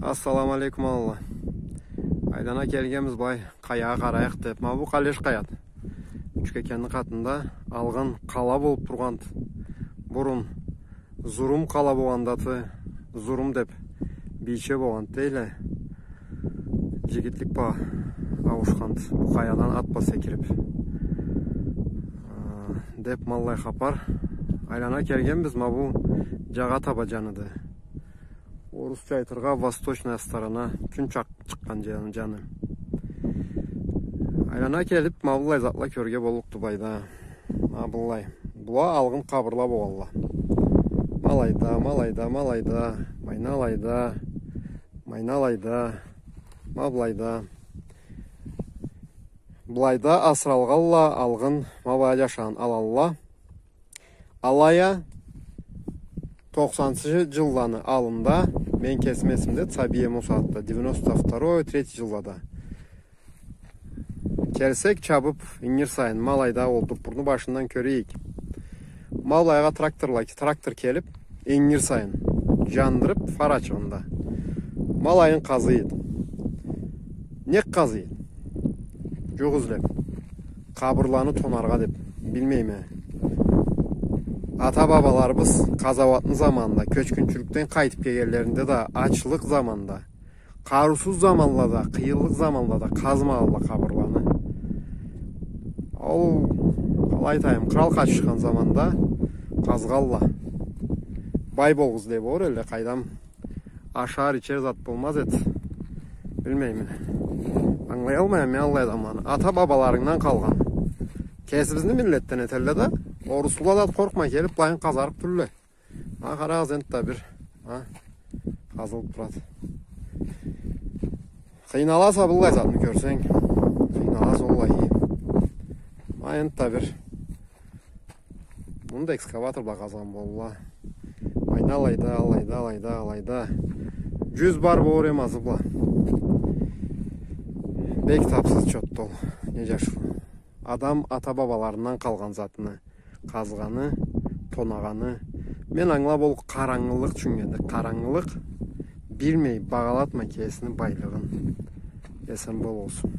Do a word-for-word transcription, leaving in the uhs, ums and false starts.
Ассаламу алейкум, аланла. Айлана келгенбиз былай, къаягъа къарайыкъ деп. Ма бу къалеш къаяды. Учкекенни къатында алгъын къала болуп тургъанды. Бурун Зурум къала болгъанды, аты Зурум деп бийче болгъанды дейле. Жигитлик бла ауушханды. Бу къаядан ат бла секирип. А, деп ма аллай хапар. Айлана келгенбиз, ма бу жагъа таба жаныды. Орусча айтыргъа, восточная сторона, кюн чакъ-, чыкъгъан жаны, жаны. Айлана келип, ма быллай затла кёрюрге боллукъду былайда. Ма быллай. Была алгъын къабырла болгъанла. Ма алайда, ма алайда, ма алайда, Майна алайда, Майна алайда, ма былайда. Былайда асыралгъанла алгъын, ма былайда жашагъан аланла. Алай а, токъсанынчы жылланы аллында, мен кесим эсимде, сабий эм ол сагъатда, девяносто второй, третий жыллада. Келсек, чабып, ингир сайын, ма алайда ол дуппурну башындан кёрейик. Ма былайгъа тракторла, трактор келип, ингир сайын, жандырып, фар ачыгъында. Ма алайын къазый эди. Нек къазый эди? Жукъ излеп. Къабырланы тонаргъа деп, билмейме. Ата-бабаларыбыз къазауатны заманында, кёчгюнчюлюкден къайтып келгенлеринде да, ачлыкъ заманында, къарыусуз заманлада, къыйынлыкъ заманлада къазмагъанла къабырланы. Ол, къалай айтайым, кърал къачышхан заманда къазгъанла. Бай болгъуз деп ор элле, къайдам. Ашар, ичер зат болмаз эди. Билмейме. Ангылаялмайма мен аллай адамланы. Ата-бабаларынгдан къалгъан. Кесибизни миллетден этелле да, орусла да къоркъмай келип, былайын къазарыкъ тюлле. Ма къарагъыз энтда бир. Ма, къазылып турады. Къыйналаса быллай затны кёрсенг. Къыйналаса, уаллахи. Ма энтда бир. Муну да экскаватор бла къазгъан болурла. Майна алайда, алайда, алайда, алайда. Жюз бар болур эм азы бла. Бек тапсыз чотду ол. Не жашырыу. Адам ата-бабаларындан къалгъан затны къазгъаны, тонагъаны. Мен ангылап, ол къарангылыкъ тюшюннгенди. Къарангылыкъ билмей, багъалатмай кесини байлыгъын. Эсен бол, болсун.